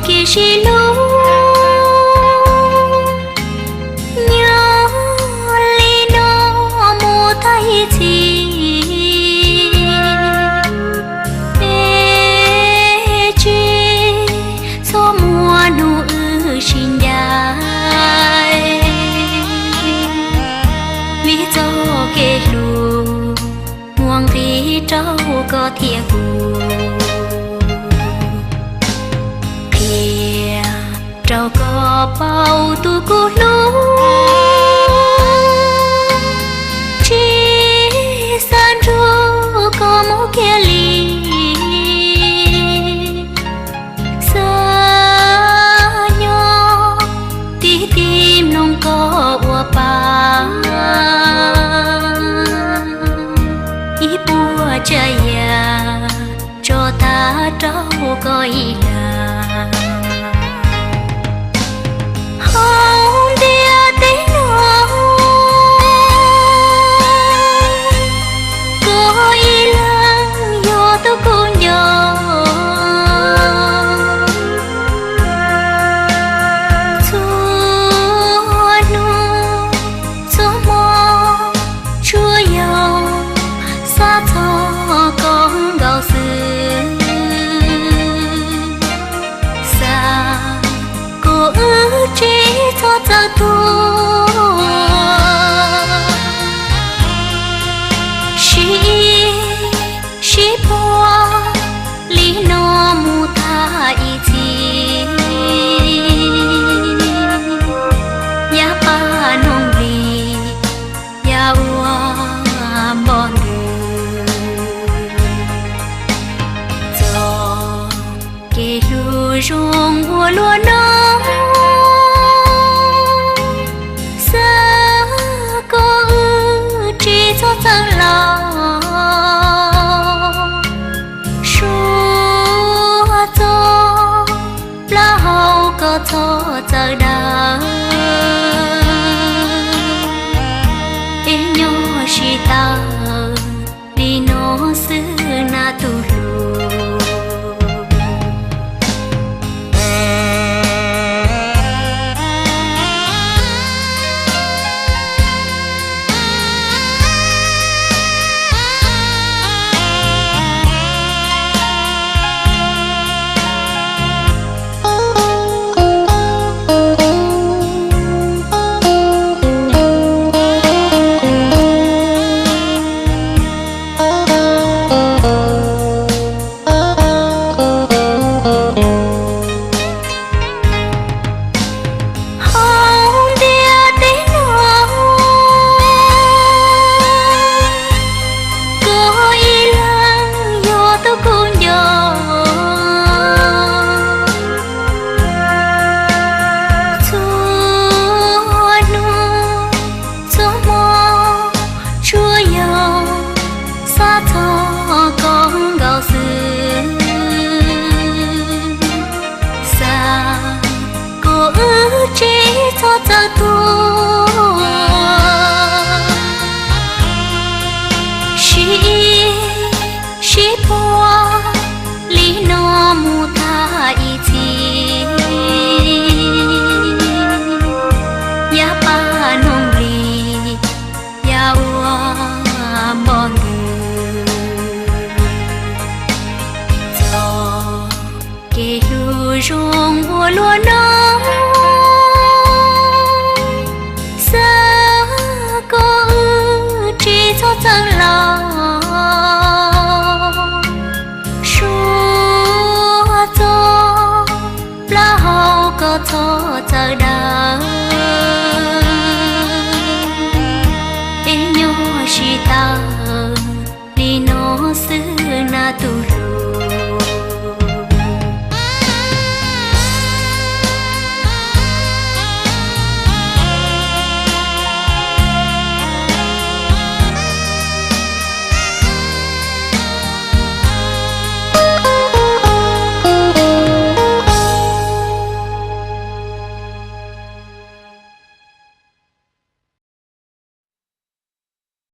kev sib hlub. Nyob li no mus tag ib txhis, peb tsis txhob muaj hnub wb sib ncaim. Vim txoj kev hlub muaj nqis rau koj thiab kuv. Qhia rau koj paub tus kuv hlub, tsis xav nrug koj mus kiag li. Xav nyob tib tib mloog koj ua pa, ib puas tsav yam tso tag rau koj ib leeg. Hauv ntiaj teb no, koj ib leeg yog tus kuv nco. Txhua hnub txhua hmo tsuas yog xav txog koj nkaus xwb. Xav kom wb tsis txhob txawm tuag, sib sib puag li no mus tag ib txhis. Yav qab noog li, yav ua npog ntws, txoj kev hlub zoo ua luaj no. Xav kom wb tsis txhob txawm los, suav txoj plaub hau kom txhob txawm daws, es nyob sib tawm li no xwb na tus hlub. Hauv ntiaj teb no, koj ib leeg yog tus kuv nco. Txhua hnub txhua hmo tsuas yog xav txog koj nkaus xwb. Xav kom wb tsis txhob txawm tuag, sib sib puag li no mus tag ib txhis. Yav qab noog li, yav ua npog ntws, txoj kev hlub zoo ua luaj no. Xav kom wb tsis txhob txawm los, suav txoj plaub hau kom txhob txawm daws, es nyob sib tawm